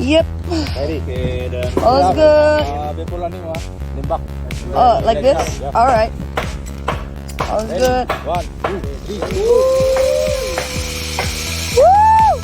Yep. Ready? Okay, then. All's good. Beberapa nih mah. Nembak. Oh, like this? Alright. All's Ready? good. 1, 2, 3. Woo!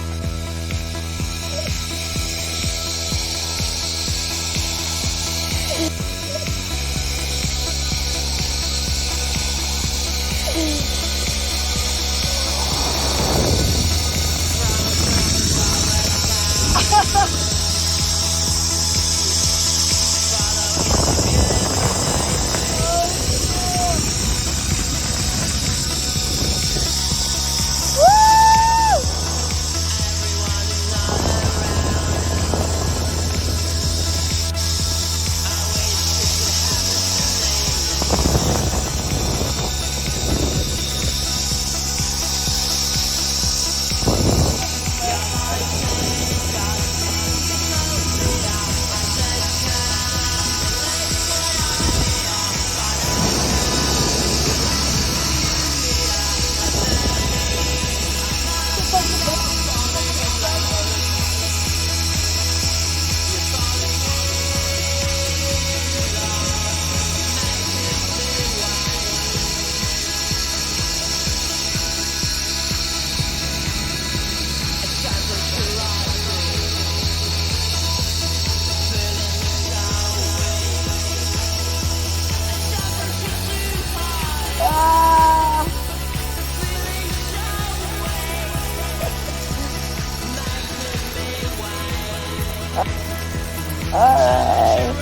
Alright.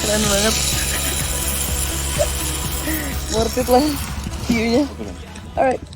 Keren banget. Worth it lah view-nya. Alright.